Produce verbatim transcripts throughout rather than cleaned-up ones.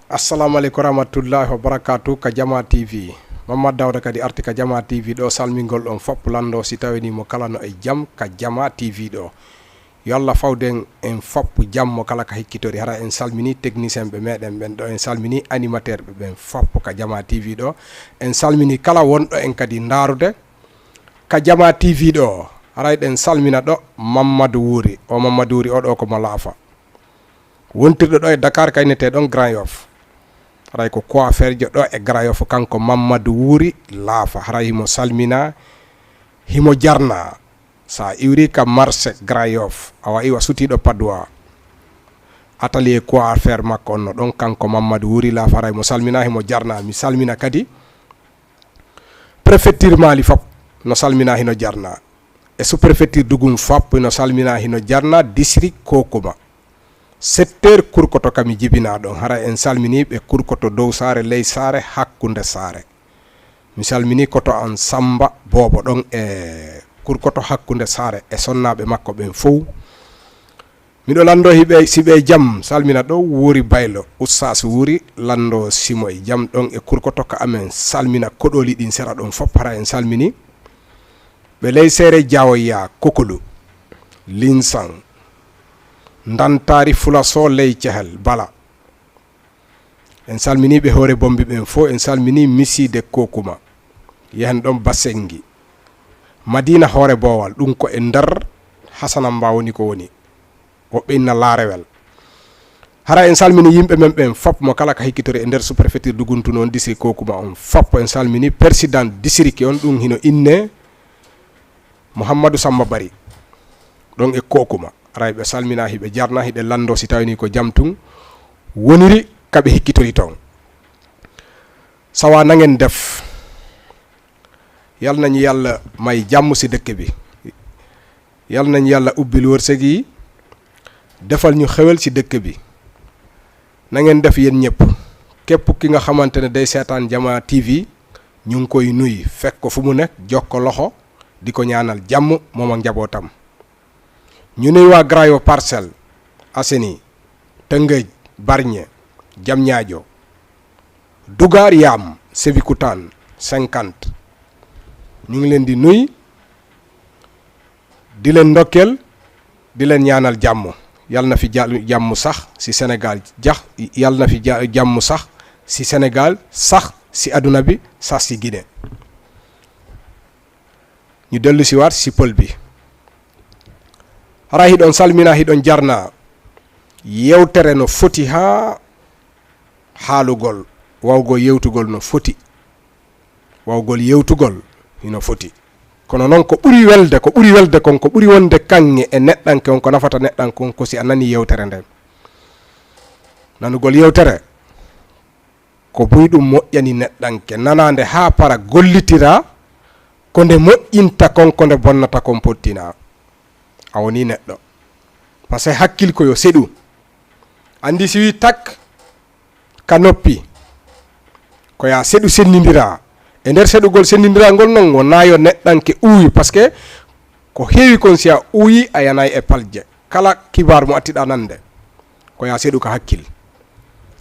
Assalamu aleykum warahmatullahi wabarakatu. Ka Jama T V, Mamad Dawda kadi arti ka Jama T V ɗo, salmingol ɗon fop lanndo, si tawini mo kala no e jam ka Jama T V ɗo. Yo Allah fawden en fop jam mo kala ka hikkitori. Hara en salmini technicien ɓe meɗen ɓen ɗo, en salmini animateur ɓe ɓen fop ka Jama T V ɗo. En salmini kala wonɗo en kadi ndarude ka Jama T V ɗo. Haray ɗen salmina ɗo Mammadu Wuri. O Mammadu Wuri o ɗo ko mo Laafa. Wontirɗo ɗo e Dakar ka innete ɗon Grand Yoff. Haray ko coiffeurjo ɗo e Grand Yoff, kanko Mammadu Wuri Laafa. Haray himo salmina, himo jarna. Sa iwri ka marché Grand Yoff, awa iwa sutiɗo Padois. Atelier coiffeur makko on no ɗon, kanko Mammadu Wuri Laafa, haray mo salmina, himo jarna. Mi salmina kadi préfecture Mali fop, no salmina, hino jarna. E sous-préfecture Dugum fop, hino salmina, hino jarna, district Kokuma. Secteur Kurkoto kam mi jibina ɗon. Hara en salmini ɓe Kurkoto, dow saare, ley saare, hakkunde saare. Mi salmini koto an Samba Boobo ɗon e Kurkoto, hakkunde saare, e sonnaaɓe makko ɓen fow. Miɗo lanndo hiɓe, si ɓe jam, salmina ɗo Wuri Baylo, Oustaz Wuri, lanndo simo e jam ɗon e Kurkoto ka amen, salmina koɗoli ɗin sera ɗon fop. Hara en salmini ɓe ley seere Jawoya, Kokolu, Linsan, Ndantaari, Fulaso, ley Cehel, Bala. En salmini ɓe hoore Bombi ɓen fow, en salmini Misiide Kokuma. Yehen ɗon Basengi. Madina Hoore Boowal, ɗum ko e nder Hasanamba woni ko woni. Woɓɓe inna Laarewel. Hara en salmini yimɓe men ɓen fop mo kala ka hikkitori e nder sous-préfecture Duguntu non, district Kokuma on fop. En salmini président district on, ɗum hino inne Mouhamadou Samba Bari, ɗon e Kokuma. Haray ɓe salmina, hiɓe jarna, hiɗe lanndo si tawini ko jam tun woniri ka ɓe hikkitori ton. Sawa na ngeen def. Yal nañu Yàlla may jàmm ci dëkk bi. Yal nañu Yàlla ubbil wërsëg yi, defal ñu xéwal ci dëkk bi. Na ngeen def yéen ñëpp. Képp ki nga xamante ne day seetaan Jama T V, ñu ngi koy nuy, fekk ko fu mu nekk, jox ko loxo, di ko ñaanal jàmm, moom ak njabootam. Ñu nuy waa Grand Yoff, Parcelles Assainies, Tëngéej, Bargny, Diamniadio, Dougar, Yam, Sébikotane cinquante. Ñu ngi leen di nuy, di leen ndokkeel, di leen ñaanal jàmm. Yal na fi ja-, jàmm sax ci Sénégal, jax, yal na fi ja-, jàmm sax ci Sénégal, sax ci àdduna bi, sax ci Guinée. Ñu dellu si waat si pël bi. Hara hiɗon salmina, hiɗon jarna. Yewtere no foti haa haalugol, wawgol yewtugol no foti. Wawgol yewtugol hino foti. Kono noon ko ɓuri welde, ko ɓuri welde kon, ko ɓuri wonde kaŋŋe e neɗɗanke on, ko nafata neɗɗanke on, ko si a nani yewtere nden. Nanugol yewtere ko buy ɗum moƴƴani neɗɗanke, nanaande haa para, gollitira ko nde moƴƴinta kon, ko nde bonnata kon pottina. A woni neɗɗo. Parce que hakkil ko yo seɗu. Anndi si wi tak ka noppi, ko ya seɗu senndindira. E nder seɗugol senndindiral ngol noon, wonaa yo neɗɗanke uuwi, parce que ko heewi kon si a uuwi a yanay e palje. Kala kibaar mo attiɗa nande, ko ya seɗu ka hakkil.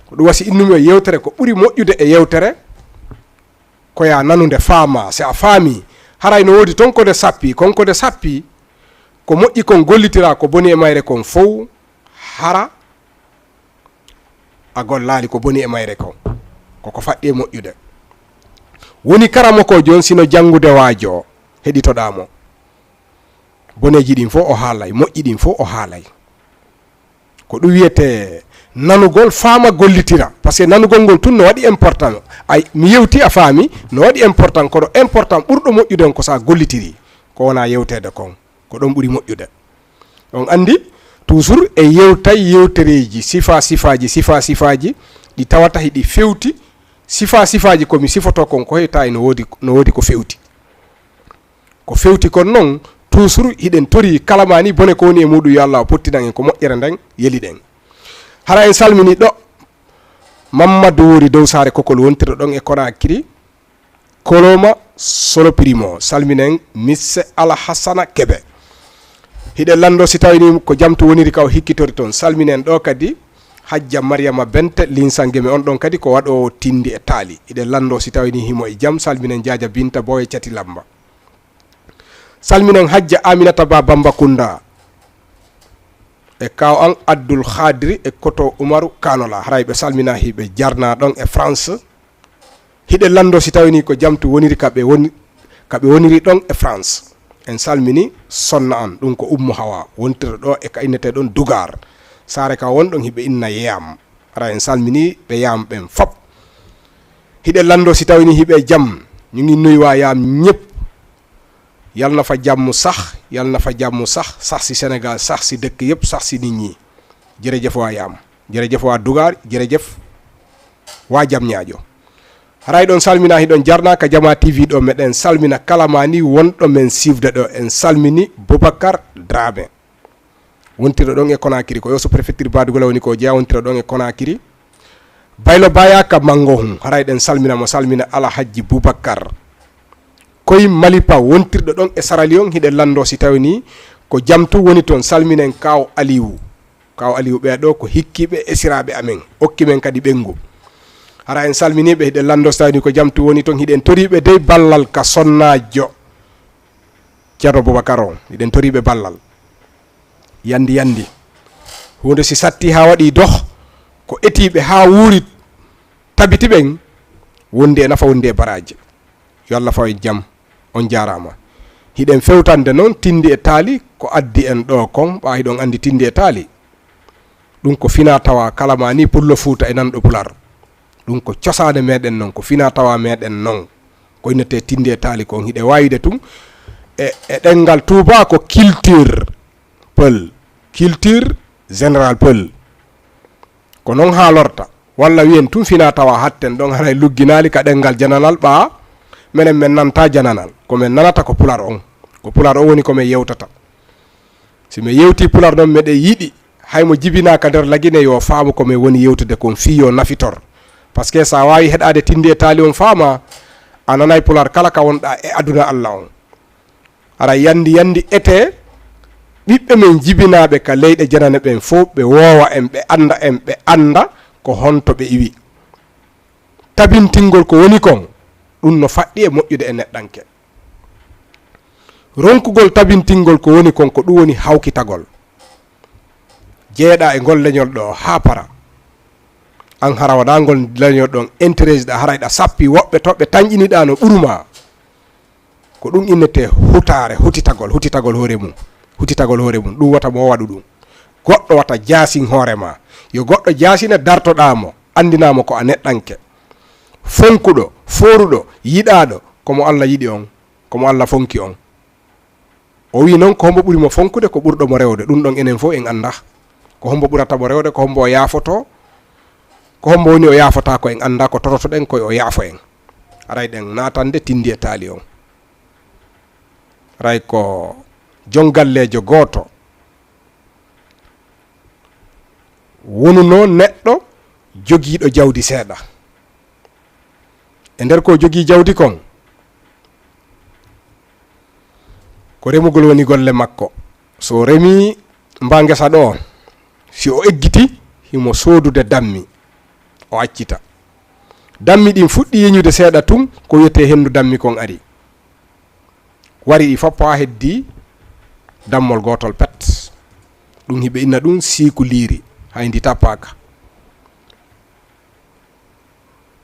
Ko ɗum wasi innumi o yewtere, ko ɓuri moƴƴude e yewtere, ko ya nanude faama. Si a faami, haray no woodi ton ko nde sappi, kon ko nde sappi, ko moƴƴi kon gollitira, ko boni e mayre kon fow, hara a gollaali ko boni e mayre kon. Ko ko faɗɗi e moƴƴude. Woni karamokoojo on, sino janngude waajo, heɗitoɗaa mo. Boneeji ɗin fof o haalay, moƴƴi ɗin fof o haalay. Ko ɗum wiyetee nanugol, faama, gollitira. Parce que nanugol ngol tun no waɗi important. Ay, mi yewti a faami, no waɗi important, kono important ɓurɗo moƴƴude on ko sa gollitiri. Ko wona yewteede kon, ko ɗon ɓuri moƴƴude. On anndi, toujours e yewtay yewtereeji, sifa sifaaji, sifa sifaaji, ɗi tawata hiɗi fewti. Sifa sifaaji ko mi sifoto kon ko heewta e no woodi, no woodi ko fewti. Ko fewti kon noon, toujours hiɗen tori kala ma ni bone ko woni e muɗum, yo Allah o pottinan en ko moƴƴere nden, yeliɗen. Hara en salmini ɗo Mammadu Wori dow saare Kokol wontirɗo ɗon e Konakiri, Koloma Solo Primo, salminen Misse Alhassana Kebe. Hiɗen lanndo si tawi ni ko jam to woniri ka o hikkitori toon, salminen ɗo kadi Hajja Mariama Bente, Linsa Ngeme, on ɗon kadi ko waɗoowo tinndi e taali. Hiɗen lanndoo si tawii ni himo e jam, salminen Jaaja Binta Boye Cati Lamba. Salminen Hajja Aminata Ba Bamba Kunda. E kaaw an Abdul Khadri e Koto Umaru Kanola. Haray ɓe salminaa hiɓe jarnaa ɗon e France. Hiɗen lanndoo si tawii ni ko jam tu woniri ka ɓe woni, ka ɓe woniri ɗon e France. En salmini sonna an, ɗum ko Ummu Hawa, wontirɗo ɗo e ka innetee ɗon Dugar. Saare ka won ɗon hiɓe inna Yaam. Ara en salmini ɓe Yaam ɓen fop. Hiɗen lanndoo si tawii ni hiɓe jam, ñu ngi nuyu waa Yaam ñépp. Yal na fa jàmm sax, yal na fa jàmm sax, sax si Sénégal, sax si dëkk yépp, sax si nit ñi. Jërëjëf waa Yaam, jërëjëf waa Dugar, jërëjëf waa Jam Ñaajo. Haray ɗon salmina, hiɗon jarna ka Jama T V ɗo, meɗen salmina kala mani wonɗo men sifde ɗo. En salmini Boubacar Dramé. Wontirɗo ɗon e Conakry, ko yo sous-préfecture Badougoula woni ko jeya, wontirɗo ɗon e Conakry. Baylo Baya ka Mango Hum, haray ɗen salmina mo, salmina Alhajji Boubacar. Koy Malipa wontirɗo ɗon e Sierra Leone, hiɗen lanndoo si tawii ni ko jam tu woni toon, salminen Kaaw Aliou. Kaaw Aliou ɓee ɗo ko hikkiiɓe e siraaɓe amen, okki men kadi ɓenngu. Hara en salminii ɓe, hiɗen lanndoo si tawii ni ko jam tu woni toon, hiɗen toriiɓe dey ballal ka sonnaajo Ceerno Boubacar on, hiɗen toriiɓe ballal. Yandi, yandi. Huunde si satti haa waɗi doh, ko etiiɓe haa wuuri tabiti ɓen, wondi e nafa, wondi e baraaji. Yo Allah faw en jam, on jaaraama. Hiɗen fewtande noon tinndi e taali, ko addi en ɗo kon, ɓaa hiɗon anndi tinndi e taali. Ɗum ko fina tawa kala ma ni Pullo Fuuta e nanɗo Pular. Ɗum ko cosaane meɗen noon, ko fina tawa meɗen noon. Ko innetee tinndi e taali kon, hiɗe waawide tun e, e ɗemngal Tuuba ko culture Peul, culture générale Peul. Ko noon haalorta, walla wiyen tun fina tawa hatten ɗon haray lugginaali ka ɗemngal jananal, ɓaa menen men nanta jananal. Ko men nanata ko Pular on. Ko Pular on woni ko men yewtata. Si men yewtii Pular noon, meɗen yiɗi hay mo jibinaa ka nder Lagine yo faamu ko men woni yewtude kon fii yo nafitor. Parce que sa waawi heɗaade tinndi e taali on faamaa, a nanay Pular kala ka wonɗaa e aduna Alla on. Hara yandi yandi etee ɓiɓɓe men jibinaaɓe ka leyɗe janane ɓen fow, ɓe woowa en, ɓe annda en, ɓe annda ko honto ɓe iwi. Tabintingol ko woni kon, ɗum no faɗɗi e moƴƴude e neɗɗanke. Ronkugol tabintingol ko woni kon, ko ɗum woni hawkitagol. Jeeɗa e ngol leñol ɗo haa para. An hara waɗa ngol leñol ɗon interest ɗa, haray ɗa sappi woɓɓe to ɓe tanƴiniɗa no ɓuruma. Ko ɗum innete hutaare, hutitagol, hutitagol hoore mum. Hutitagol hoore mum, ɗum wata mo waɗu ɗum. Goɗɗo wata jaasin hoore ma. Yo goɗɗo jaasina, dartoɗa mo, anndina mo ko a neɗɗanke. Fonkuɗo, fooruɗo, yiɗaaɗo, ko mo Allah yiɗi on, ko mo Allah fonki on. O wi noon, ko hombo ɓuri mo fonkude, ko ɓurɗo mo rewde. Ɗum ɗon enen fof en annda. Ko hombo ɓurata mo rewde, ko hombo o yaafoto, ko hombo woni o yaafata ko en annda, ko torotoɗen koye o yaafo en. Aray ɗen naatande tinndi e taali on. Aray ko jon galleejo gooto wonunoo neɗɗo jogiiɗo jawdi seeɗa. E nder ko jogii jawdi kon, ko remugol woni golle makko. So o remii mba ngesa ɗo, si o eggiti, himo soodude dammi, o accita. Dammi ɗin fuɗɗi yeñude seeɗa tun, ko wiyetee henndu dammi kon ari. Wari ɗi fof haa heddii dammol gootol pet. Ɗum hiɓe inna ɗum siikuliiri, hay ndi tappaaka.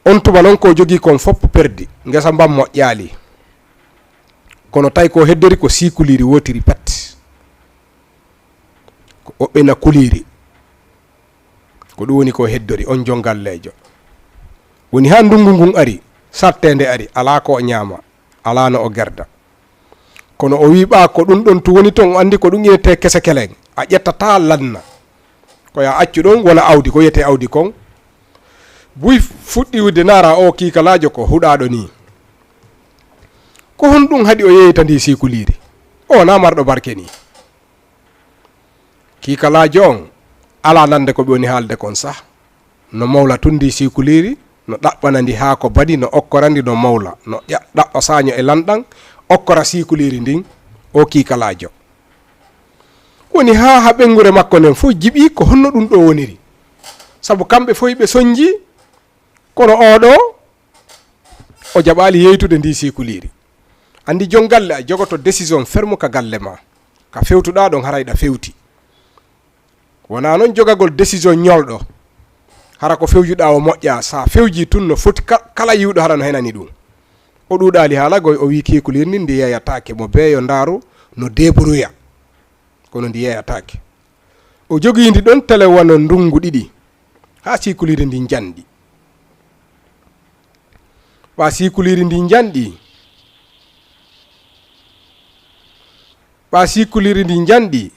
On tuma noon ko jogii kon fof perdi, ngesa mban moƴƴaali. Kono tawi ko heddori ko siikuliiri wootiri pet. Ko woɓɓe na kuliiri. Ko ɗum woni ko heddori on jon galleejo. Woni haa ndungu ngun ari, satteende ari, alaa ko o ñaama, alaa no o gerda. Kono o wii ɓaa ko ɗum ɗon tu woni ton, o anndi ko ɗum innetee kese kelen. A ƴettata lanna. Ko ya accu ɗon wona awdi, ko wiyetee awdi kon. Buy fuɗɗi wudde naara o kiikalaajo ko huɗaaɗo nii. Ko honɗum haɗi o yeeyta ndi siikuliiri? O wonaa marɗo barke nii. Kiikalaajo on alaa nande ko ɓe woni haalde kon sah. No mawla tun ndi siikuliiri, no ɗaɓɓana ndi haako badi, no okkora ndi, no mawla, no ƴa-, ɗaɓɓa saaño e lanɗan, okkora siikuliiri ndin, o kiikalaajo. Woni haa ha ɓeynguure makko nden fof jiɓi ko honno ɗum ɗo woniri. Sabu kamɓe fof ɓe soñji, kono oɗo, o jaɓaali yeytude ndi siikuliiri. Anndi joom galle a jogoto décision ferme ka galle ma, ka fewtuɗaa ɗon haray ɗa fewti. Wonaa noon jogagol décision ñolɗo, hara ko fewjuɗaa o moƴƴaa, so a fewjii tun no foti ka-, kala yiwɗo hara no henani ɗum. O ɗuuɗaali haala goy, o wii kiikuliiri ndin ndi yeeyataake, mo beeyo ndaaru no deeburuya, kono ndi yeeyataake. O jogii ndi ɗon tele wano ndungu ɗiɗi, haa siikuliiri ndin janɗi. Ɓaa siikuliiri ndin janɗi, ɓaa siikuliiri ndin janɗi,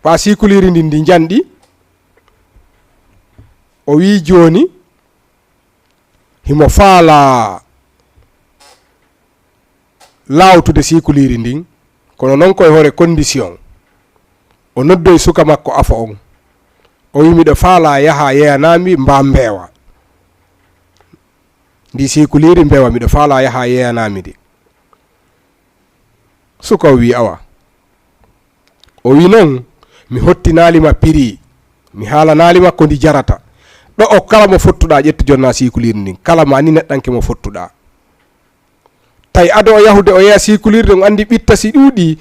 ɓaa siikuliiri ndin ndi janɗi, o wii jooni, himo faalaa laawtude siikuliiri ndin, kono noon ko e hoore condition. O noddoyi suka makko afo on. O wii, "Miɗo faalaa yaha yeeyanaa mi mbaa mbeewa. Ndi siikuliiri mbeewa, miɗo faalaa yaha yeeyanaa mi ndi." Suka o wii, "Awa." O wii noon, "Mi hottinaali ma piri, mi haalanaali ma ko ndi jarata. Ɗo o kala mo fottuɗaa ƴettu jonnaa siikuliiri ndin, kala ma ni neɗɗanke mo fottuɗaa." Tawi ado o yahude o yeeya siikuliiri ndin, anndi ɓitta si ɗuuɗi,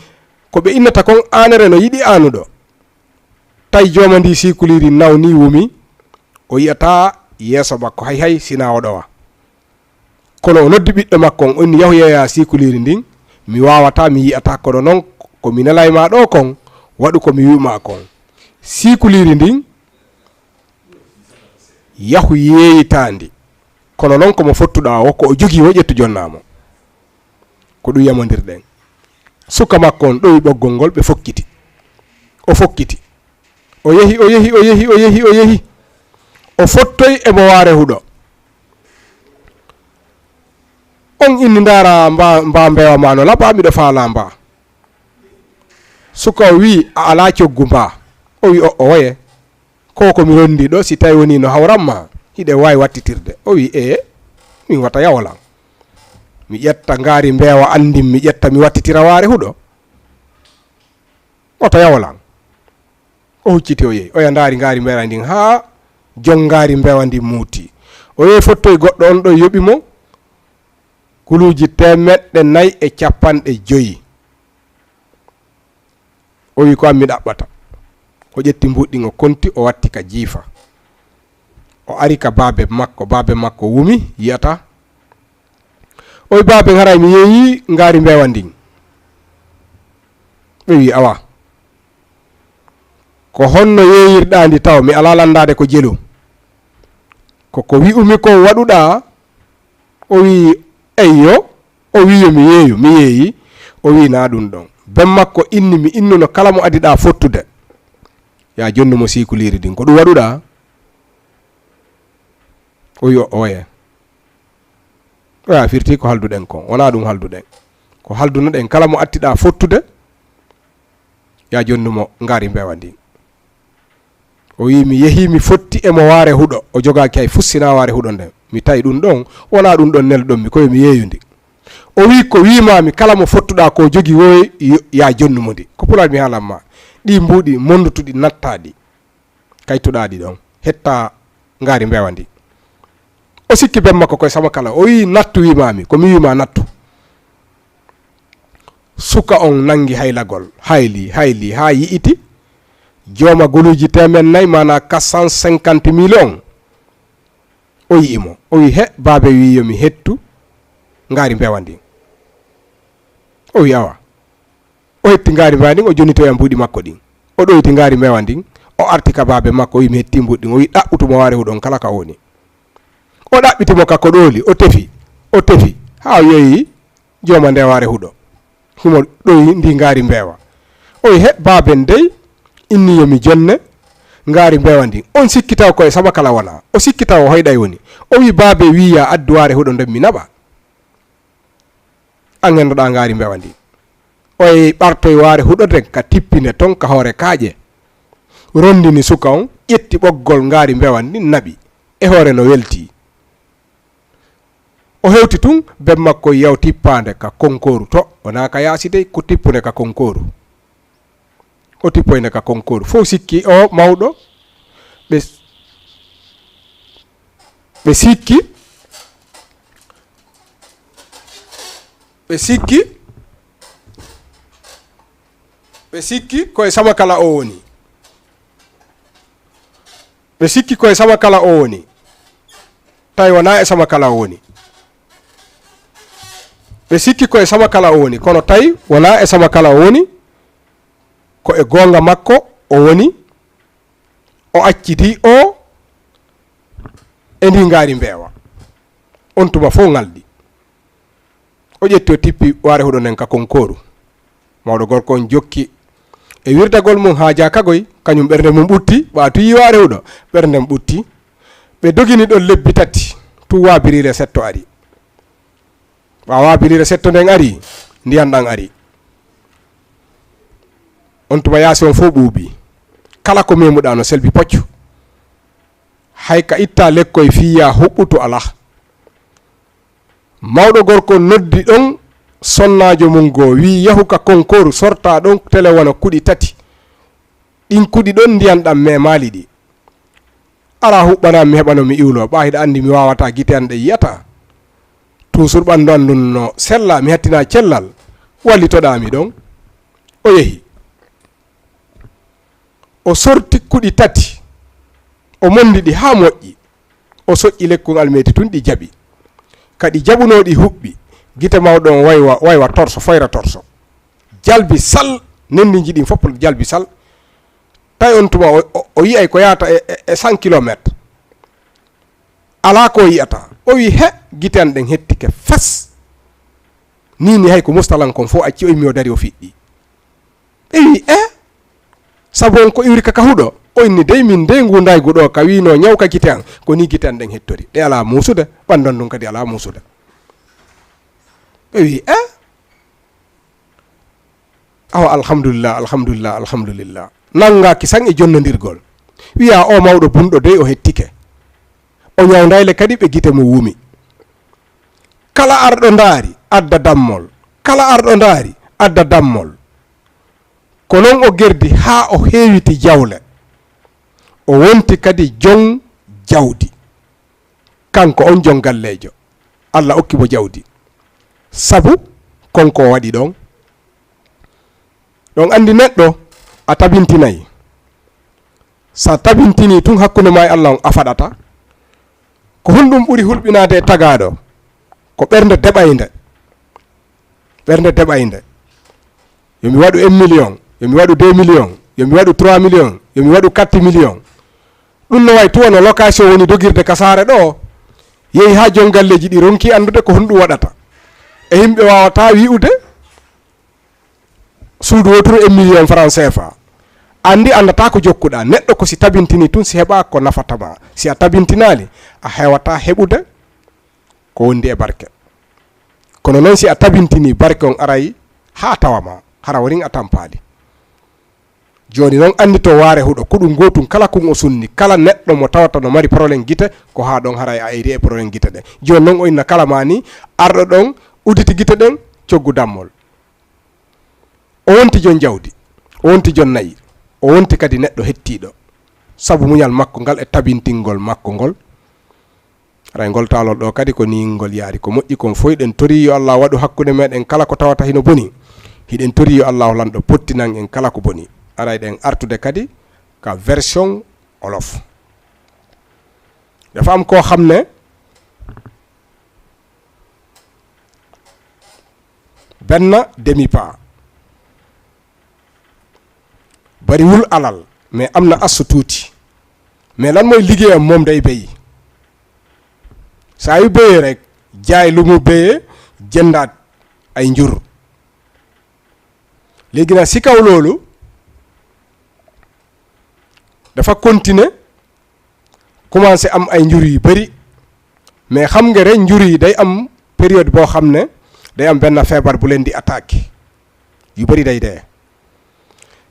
ko ɓe innata kon aanere no yiɗi aanuɗo. Tawi jooma ndi siikuliiri nawni wumi, o yi'ataa yeeso makko hay hay sinaa o ɗowa. Kono o noddi ɓiɗɗo makko on, o inni, "Yahu yeeya siikuliiri ndin, mi waawataa, mi yi'ataa, kono noon ko mi nelay ma ɗo kon, waɗu ko mi wi'u ma kon. Siikuliiri ndin, yahu yeeyitaa ndi. Kono noon ko mo fottuɗaa o, ko o jogii o ƴettu jonnaa mo." Ko ɗum yamondirɗen. Suka makko on ɗowi ɓoggol ngol, ɓe fokkiti. O fokkiti. O yehi, o yehi, o yehi, o yehi, o yehi. O fottoyi e mo waare huɗo. On inni, "Ndaara mba, mba mbeewa ma no laɓa, miɗo faalaa mba." Suka o wii, "A alaa coggu mba?" O wii, "O, o woye. Ko ko mi rondi ɗo, si tawi woni no hawran ma, hiɗe waawi wattitirde." O wii, "Ee, min wata yawolan. Mi ƴetta ngaari mbeewa anndin, mi ƴetta mi wattitira waare huɗo. Wata yawolan." O hucciti o yehi. Oya ndaari ngaari mbeewa ndin haa jon ngaari mbeewa ndin muuti. O yehi fottoyi goɗɗo on ɗo yoɓi mo guluuji teemeɗɗe nayi e capanɗe joyi. O wi, "Ko an mi ɗaɓɓata." O ƴetti mbuuɗi ɗin, o konti, o watti ka jiifa. O ari ka baabe makko, baabe makko wumi, yi'ata. O wi, "Baabe, haray mi yeeyi ngaari mbeewa ndin." Ɓe wi, "Awa, ko honno yeeyirɗaa ndi taw? Mi alaa lanndaade ko jelu. Ko ko wi'umi ko waɗuɗaa?" O wi, "Eyyo." O wi, "Yo mi yeeyu, mi yeeyi." O wi, "Naa ɗum ɗon." Ben makko inni, "Mi innuno kala mo adiɗaa fottude, yaa jonnu mo siikuliiri ndin. Ko ɗum waɗuɗaa?" O wi, "O, oye." Oya firti ko halduɗen kon. Wonaa ɗum halduɗen. Ko haldunoɗen, kala mo attiɗaa fottude, yaa jonnu mo ngaari mbeewa ndin. O wi, "Mi yehi, mi fotti e mo waare huɗo." O jogaaki hay fussinaa waare huɗo nden. Mi tawi ɗum ɗon, wonaa ɗum ɗon nelɗon mi, ko yo mi yeeyundi. O wi, "Ko wiimaami, kala mo fottuɗaa ko jogi woy, yo, yaa jonnu mo ndi." Ko pulaar mi haalan ma. Ɗi mbuuɗi mondutuɗi nattaaɗi. Kaytuɗaaɗi ɗon. Hetta ngaari mbeewa ndi. O sikki ben makko koye sama kala. O wi, "Nattu wiimaami, ko mi wiima nattu." Suka on nangi haylagol, hayli, hayli, haa yi'iti jooma guluuji teemen nayi, maanaa quatre cent cinquante mille on. O yi'i mo. O wi, "He, baabe wi yo mi hettu ngaari mbeewa ndin." O wi, "Awa." O hetti ngaari mbeewa ndin, o jonnitoya mbuuɗi makko ɗin. O ɗoyti ngaari mbeewa ndin, o arti ka baabe makko, o wi, "Mi hetti mbuuɗi ɗin." O wi, "Ɗaɓɓutu mo waare huɗon kala ka woni." O ɗaɓɓiti mo ka koɗooli, o tefi, o tefi, haa o yeeyi jooma nde waare huɗo. Himo ɗoyi ndi ngaari mbeewa. O wi, "He, baaben dey inni yo mi jonne ngaari mbeewa ndin." On sikki taw koye sama kala wona. O sikki taw o hoyɗay woni. O wi, "Baabe wi yaa addu waare huɗo nden mi naɓa." An hendoɗaa ngaari mbeewa ndin. Oye ɓartoy waare huɗo nden ka tippinde ton ka hoore kaaƴe. Rondini suka on, ƴetti ɓoggol ngaari mbeewa ndin naɓi. E hoore no weltii. O hewti tun, ben makko yaw tippaande ka konkooru to, wonaa ka yaasi dey, ko tippunde ka konkooru. O tippoyna ka konkoru. Fof sikki o mawɗo. Ɓe, ɓe sikki, ɓe sikki, ɓe sikki ko e Samakala o woni. Ɓe sikki ko e Samakala o woni. Tawi wonaa e Samakala o woni. Ɓe sikki ko e Samakala o woni, kono tawi wonaa e Samakala o woni, ko e goonga makko o woni, o accidi o e ndi ngaari mbeewa. On tuma fof ŋalɗi. O ƴetti o tippi Waare Huɗo nden ka konkooru. Mawɗo gorko on jokki e wirdagol mum haa jaa kagoy, kañum ɓernde mum ɓutti, ɓa tuyi Waare Huɗo, ɓernde mum ɓutti. Ɓe dogini ɗon lebbi tati, tun waabiriire setto ari. Ɓa waabiriire setto nden ari, ndiyan ɗan ari. On tuma yaasi on fof ɓuuɓi. Kala ko memuɗaa no selbi poccu. Hay ka itta lekkoy fii yaa huɓɓutu alaa. Mawɗo gorko noddi ɗon sonnaajo mum goo, wi'i, "Yahu ka konkooru, sortaa ɗon telewano kuɗi tati. Ɗin kuɗi ɗon ndiyan ɗan memaali ɗi. Alaa huɓɓanaa mi heɓa no mi iwloo, ɓaa hiɗa anndi mi waawataa, gite an ɗe yi'ataa. Tuusur ɓanndu an ndun no sellaa, mi hattinaa cellal. Wallitoɗaa mi ɗon." O yehi. O sorti kuɗi tati, o mondi ɗi haa moƴƴi. O soƴƴi lekkun almeeti tun, ɗi jaɓi. Ka ɗi jaɓunoo ɗi huɓɓi, gite mawɗo on waywa, waywa torso, foyra torso. Jalbi sal, nenndiiji ɗin fof jalbi sal. Tawi on tuma o, o, o yi'ay ko yaata e, e, e cent kilomètres. Alaa ko o yi'ata. O wi'i, "He, gite an ɗen hettike fes. Nii ni hay ko mustalankon fof acci, o immi o dari o fiɗɗi." Ɓe wi'i, "E? Sabu on ko iwri ka, ka huɗo?" O inni, "Dey min dey ngu ndaygu ɗo ka wi'inoo ñaw ka gite an, ko nii gite an ɗen hettori. Ɗe alaa muusude, ɓanndu an ndun kadi alaa muusude." Ɓe wi'i, "E? Awa, alhamdulillah, alhamdulillah, alhamdulillah." Nanngaaki san e jonnondirgol. Wi'a, "O mawɗo bunɗo dey o hettike. O ñawndayle kadi ɓe gite mum wumi. Kala arɗo ndaari, adda dammol. Kala arɗo ndaari, adda dammol." Ko non o gerdi haa o heewiti jawle. O wonti kadi jon jawdi. Kanko on jon galleejo, Alla okki mo jawdi. Sabu kon ko o waɗi ɗon. Ɗon anndi neɗɗo a tabintinay. Sa tabintinii tun hakkunde maa e Alla on a faɗata. Ko honɗum ɓuri hulɓinaade e tagaaɗo? Ko ɓernde deɓaynde. Ɓernde deɓaynde. Yo mi waɗu un million, yo mi waɗu deux millions, yo mi waɗu trois millions, yo mi waɗu quatre millions. Ɗum no wayi tuwa no location woni dogirde ka saare ɗo. Yehi haa jon galleeji ɗi ronki anndude ko honɗum waɗata. E yimɓe waawataa wi'ude suudu wooturu un million franc C F A. Anndi anndataa ko jokkuɗaa. Neɗɗo ko si tabintini tun si heɓaa ko nafata ma. Si a tabintinaali, a heewataa heɓude ko wondi e barke. Kono non si a tabintini, barke on aray haa tawa ma, hara wonin a tampaali. Jooni non anndi to Waare Huɗo, kuɗu ngootun kala kun o sunni, kala neɗɗo mo tawata no mari problème gite, ko haa ɗon haray a eyri e problème gite ɗen. Jooni non o inna kala ma ni, arɗo ɗon, uditi gite ɗen, coggu dammol. O wonti jon jawdi, o wonti jon nayi, o wonti kadi neɗɗo hettiiɗo. Sabu muñal makko ngal e tabintingol makko ngol. Aray ngol taalol ɗo kadi ko ni ngol yaari. Ko moƴƴi kon foy ɗen torii yo Allah waɗu hakkunde meɗen kala ko tawata hino boni. Hiɗen torii yo Allah lanɗo pottinan en kala ko boni. Aray ɗen artude kadi ka version Wolof. Dafa am koo xam ne benn demi-pas. Bariwul alal, mais am na as tuuti. Mais lan mooy liggéeyam moom? Day béy. Saa yu béyee rek, jaay lu mu béyee, jëndaat ay njur. Léegi nag, si kaw loolu, dafa continuer, commencé am ay njur yu bari. Mais xam nga rek, njur yi day am période boo xam ne day am benn feebar bu leen di attaqué, yu bari day dee.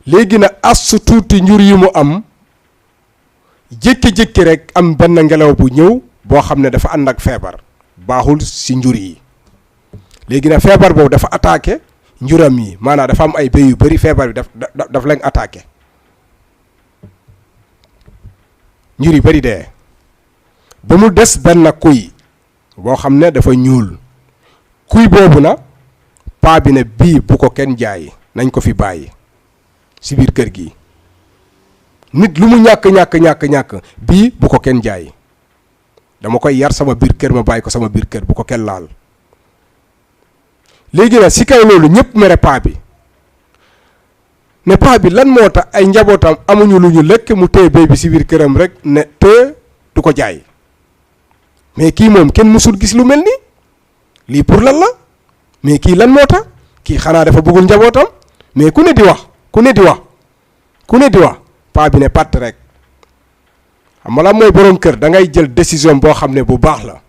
Léegi nag, as tuuti njur yi mu am, jékki-jékki rek am benn ngelaw bu ñëw boo xam ne dafa ànd ak feebar, baaxul si njur yi. Léegi nag, feebar boobu dafa attaqué njuram yi, maanaam dafa am ay béy yu bari, feebar bi daf daf daf leen attaqué. Njur yu bari dee, ba mu des benn kuy boo xam ne dafa ñuul. Kuy boobu na, paa bi ne, "Bii bu ko kenn jaay, nañ ko fi bàyyi si biir kër gi. Nit lu mu ñàkk, ñàkk, ñàkk, ñàkk, bii bu ko kenn jaay. Dama koy yar sama biir kër, ma bàyyi ko sama biir kër, bu ko kenn laal." Léegi nag, si kaw loolu, ñëpp mere paa bi, ne, "Paa bi, lan moo tax ay njabootam amuñu lu ñu lekk, mu téye béy bi si biir këram rek, ne te du ko jaay? Mais kii moom, kenn mësul gis lu mel nii. Lii pour lan la? Mais kii, lan moo tax? Kii xanaa dafa bëggul njabootam?" Mais ku ne di wax, ku ne di wax, ku ne di wax, paa bi ne patt rek. Xam nga lan mooy borom kër? Da ngay jël décision boo xam ne bu baax la,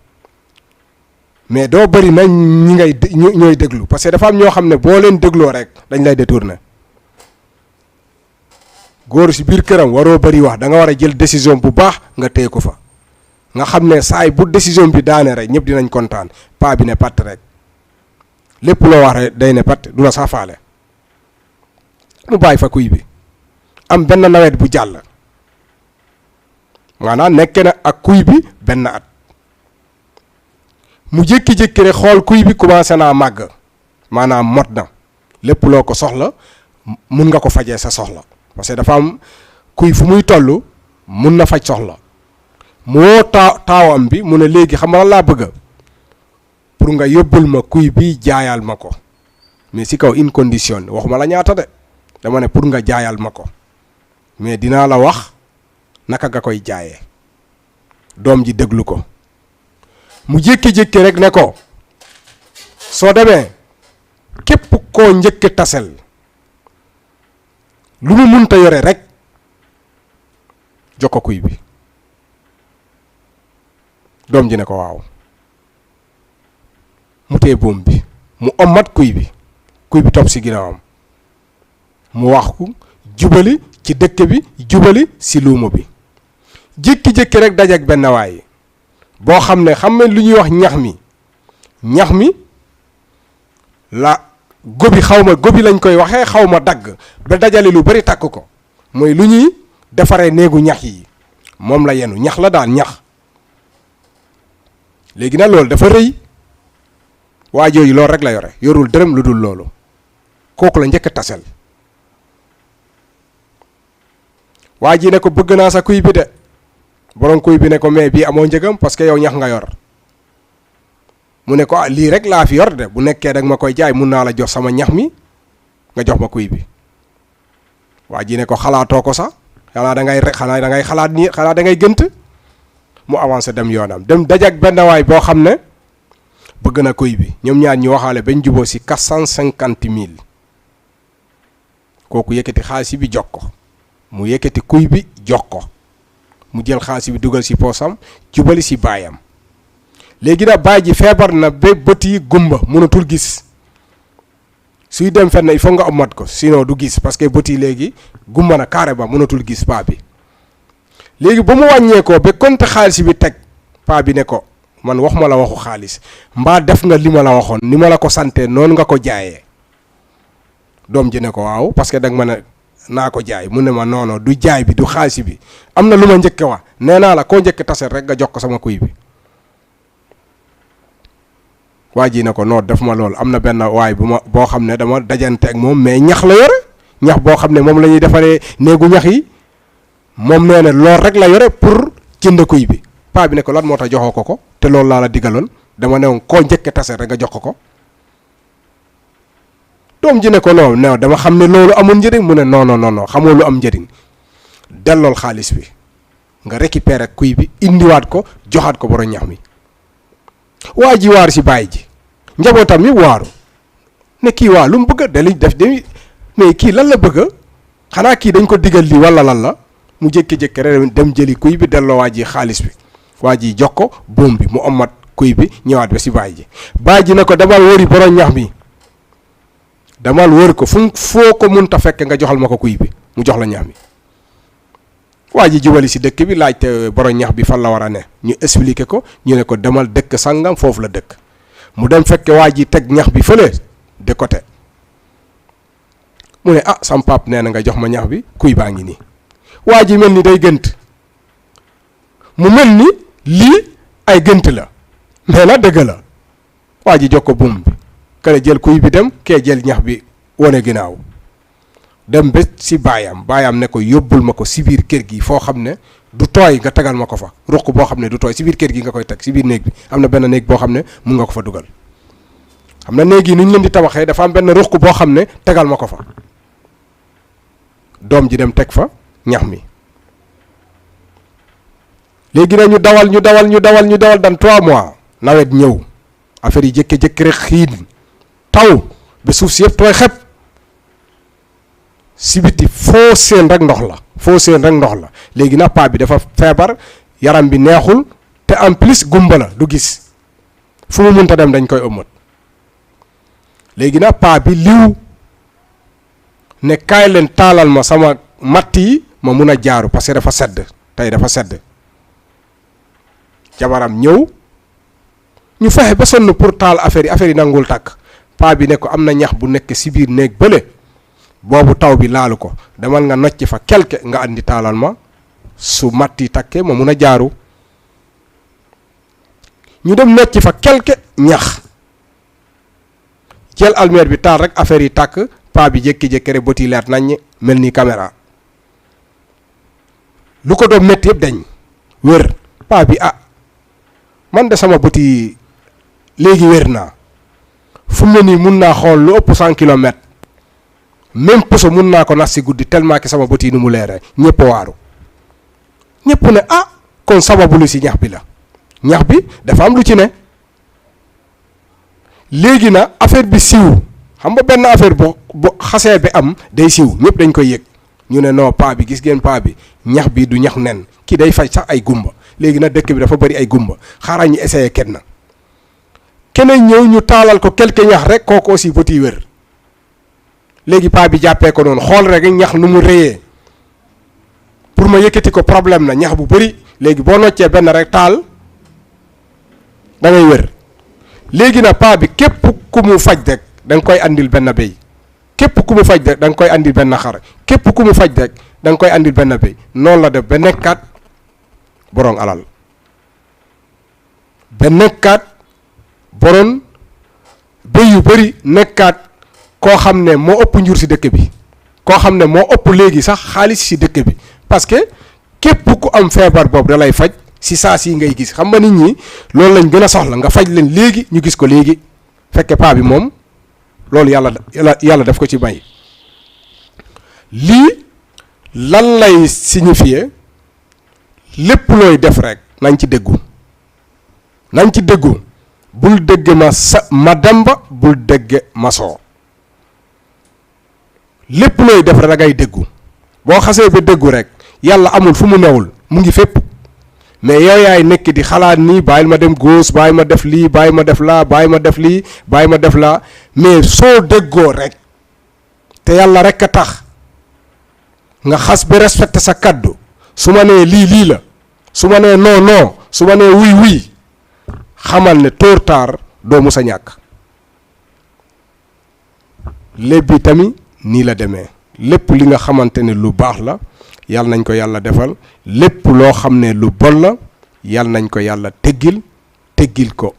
mais doo bari na ñi ngay dé-, ñu-, ñooy déglu, parce que dafa am ñoo xam ne boo leen dégloo rek, dañ lay détourné. Góor si biir këram, waroo bari wax, da nga war a jël décision bu baax, nga téye ko fa, nga xam ne saay bu décision bi daane rek, ñëpp dinañ kontaan. Paa bi ne patt rek, lépp loo wax rek, day ne patt, du la sax faale. Mu bàyyi fa kuy bi. Am benn nawet bu jàll, maanaam, nekk na ak kuy bi benn at. Mu jékki-jékki rek, xool kuy bi commencé naa màgg, maanaam, mot na. Lépp loo ko soxla, mun nga ko fajee sa soxla, parce que dafa am kuy, fu muy toll, mun na faj soxla. Mu woo taa-, taawam bi, mu ne, "Léegi, xam nga lan laa bëgg? Pour nga yóbbul ma kuy bi, jaayal ma ko, mais si kaw une condition. Waxuma la ñaata de, dama ne pour nga jaayal ma ko, mais dinaa la wax naka nga koy jaayee." Doom ji déglu ko. Mu jékki-jékki rek ne ko, "Soo demee, képp koo njëkk tasel, lu mu munta yore rek, jox ko kuy bi." Doom ji ne ko, "Waaw." Mu téye buum bi, mu ommat kuy bi, kuy bi topp si ginnaawam. Mu wax ku jubali ci dëkk bi, jubali si luuma bi. Jékki-jékki rek dajeek benn waay boo xam ne, xam ne lu ñuy wax ñax mi, ñax mi la gobi, xaw ma gobi lañ koy waxee, xaw ma dagg, ba dajale lu bari takk ko. Mooy lu ñuy defaree néegu ñax yi, moom la yenu, ñax la daal, ñax. Léegi nag, loolu dafa rëy. Waa jooju loolu rek la yore, yorul dërëm lu dul loolu. Kooku la njëkk a tasel. Waa ji ne ko, "Bëgg naa sa kuy bi de." Borom kuy bi ne ko, "Mais bii amoo njëgam, parce que yow ñax nga yor." Mu ne ko, "Ah, lii rek laa fi yor de, bu nekkee dag ma koy jaay, mun naa la jox sama ñax mi, nga jox ma kuy bi." Waa ji ne ko, "Xalaatoo ko sax, xanaa da ngay rek, xanaa da ngay xalaat nii, xanaa da ngay gënt." Mu avancé dem yoonam, dem dajak benn waay boo xam ne bëgg na kuy bi. Ñoom ñaar ñu waxaale bañ juboo si quatre cent cinquante mille. Kooku yëkkati xaalis bi jox ko, mu yëkkati kuy bi jox ko, mu jël xaalis bi dugal si poosam, jubali si baayam. Léegi nag, baay ji feebar na ba bët yi gumba, mënatul gis. Suy dem fenn, il faut nga omat ko, sinon du gis, parce que bët yi léegi gumba na carrément, mënatul gis paa bi. Léegi ba mu wàññeekoo ba compte xaalis bi teg, paa bi ne ko, "Man, wax ma la waxu xaalis, mbaa def nga li ma la waxoon, ni ma la ko sante, noonu nga ko jaayee?" Doom ji ne ko, "Waaw, parce que danga ma ne naa ko jaay." Mu ne ma, "Non, non, du jaay bi, du xaalis bi. Am na lu ma njëkk wax, nee naa la koo njëkk tasel rek, nga jox ko sama kuy bi." Waa ji ne ko, "Non, def ma loolu. Am na benn waay bu ma, boo xam ne dama dajante ak moom, mais ñax la yore, ñax boo xam ne moom la ñuy defaree néegu ñax yi. Moom nee na loolu rek la yore pour jënd kuy bi." Paa bi ne ko, "Lan moo tax joxoo ko ko? Te loolu laa la digaloon. Dama ne woon koo njëkk a tase rek, nga jox ko ko." Doom ji ne ko, "Non, non, dama xam ne loolu amul njëriñ." Mu ne, "Non, non, non, non, xamoo lu am njëriñ. Dellool xaalis bi, nga récupérer kuy bi, indiwaat ko, joxaat ko borom ñax mi." Waa ji waaru si baay ji, njabootam yëpp waaru, ne, "Kii, waa, lu mu bëgg? Da li def de, mais kii, lan la bëgg? Xanaa kii dañ ko digal lii wala lan la?" Mu jékki-jékki rek dem jëli kuy bi, delloo waa ji xaalis bi. Waa ji jox ko buum bi, mu ommat kuy bi, ñëwaat ba si baay ji. Baay ji ne ko, "Demal wëri borom ñax mi. Demal wër ko fu, foo ko munta fekk, nga joxal ma ko kuy bi, mu jox la ñax mi." Waa ji jubali si dëkk bi, laajte borom ñax bi fan la war a ne. Ñu expliqué ko, ñu ne ko, "Demal dëkk sangam, foofu la dëkk." Mu dem fekke waa ji teg ñax bi fële de côté. Mu ne, "Ah, sam pap nee na nga jox ma ñax bi, kuy baa ngi nii." Waa ji mel ni day gënt. Mu mel ni lii ay gënt la. Mais na dëgg la. Waa ji jox ko buum bi. Kale jël kuy bi dem, kee jël ñax bi, wane ginnaaw. Dem ba si baayam, baayam ne ko, "Yóbbul ma ko si biir kër gi, foo xam ne du tooy, nga tegal ma ko fa. Ruq boo xam ne du tooy, si biir kër gi nga koy teg, si biir néeg bi. Am na benn néeg boo xam ne mun nga ko fa dugal." Xam na néeg yi ni ñu leen di tabaxee, dafa am benn ruq boo xam ne tegal ma ko fa. Doom ji dem teg fa ñax mi. Léegi nag ñu dawal, ñu dawal, ñu dawal, ñu dawal, dans trois mois, nawet ñëw. Affaire yi jékki-jékki rek xiin, taw, ba suuf si yëpp tooy xepp. Si biti foo seen rek ndox la, foo seen rek ndox la. Léegi nag paa bi dafa feebar, yaram bi neexul, te en plus gumba la, du gis. Fu mu munta dem dañ koy ëmmat. Léegi nag paa bi liw ne, "Kaay leen taalal ma sama matt yi, ma mun a jaaru, parce que dafa sedd, tey dafa sedd." Jabaram ñëw, ñu fexe ba sonn pour taal affaire yi, affaire yi nangul tàkk. Paa bi ne ko, "Am na ñax bu nekk si biir néeg bële, boobu taw bi laalu ko, demal nga nocc fa quelque, nga andi taalal ma, su matt yi tàkkee ma mun a jaaru." Ñu dem nocc fa quelque ñax, jël almeer bi taal rek, affaire yi tàkk. Paa bi jékki-jékki rek, bët yi leer nañ, mel ni caméra. Lu ko doon métti yëpp dañ, wér. Paa bi, "Ah, man de sama bët yi léegi wér naa. Fu mu ne nii mun naa xool lu ëpp cent kilomètres. Même puso mun naa ko nas si guddi, tellement que sama bët yi nu mu leeree." Ñëpp waaru. Ñëpp ne, "Ah, kon sababu lu si ñax bi la." Ñax bi dafa am lu ci ne. Léegi na affaire bi siiw. Xam nga benn affaire bu, bu xasee bi am, day siiw, ñëpp dañ koy yëg. Ñu ne, "Non, paa bi, gis ngeen paa bi, ñax bi du ñax nen. Kii day faj sax ay gumba. Léegi na dëkk bi dafa bari ay gumba. Xaaral ñu essayer kenn." Keneen ñëw, ñu taalal ko quelque ñax rek, kooku aussi bët yi wér. Léegi paa bi jàppee ko noonu, xool rek ñax nu mu rëyee. Pour ma yëkkati ko problème na, ñax bu bari. Léegi boo noccee benn rek taal, da ngay wér. Léegi na paa bi, képp ku mu faj rek, da nga koy andil benn béy. Képp ku mu faj rek, da nga koy andil benn xar. Képp ku mu faj rek, da nga koy andil benn béy. Noonu la def ba nekkaat borom alal. Ba nekkaat borom béy yu bari, nekkaat koo xam ne moo ëpp njur si dëkk bi, koo xam ne moo ëpp léegi sax xaalis si dëkk bi. Parce que képp ku am feebar boobu da lay faj si saa si ngay gis. Xam nga nit ñi loolu lañ gën a soxla, nga faj leen léegi, ñu gis ko léegi. Fekke paa bi moom, loolu Yàlla, Yàlla, Yàlla daf ko ci may. Lii lan lay signifier? Lépp looy def rek, nañ ci déggu. Nañ ci déggu. Bul dégg ma sa, ma Demba, bul dégg ma Soo. Lépp looy def rek, da ngay déggu. Boo xasee ba déggu rek, Yàlla amul fu mu newul, mu ngi fépp. Mais yow yaay nekk di xalaat ni, "Bàyyil ma dem gauche, bàyyi ma def lii, bàyyi ma def laa, bàyyi ma def lii, bàyyi ma def laa." Mais soo déggoo rek, te Yàlla rek a tax, nga xas ba respecté sa kaddu, su ma nee lii, lii la, su ma nee non, non, su ma nee oui, oui, xamal ne tôt ou tard doo mus a ñàkk. Léeb bi tamit nii la demee. Lépp li nga xamante ne lu baax la, Yàlla nañ ko Yàlla defal. Lépp loo xam ne lu bon la, Yàlla nañ ko Yàlla teggil, teggil ko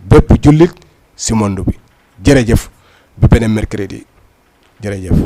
bépp jullit si monde bi. Jërëjëf, ba beneen mercredi. Jërëjëf.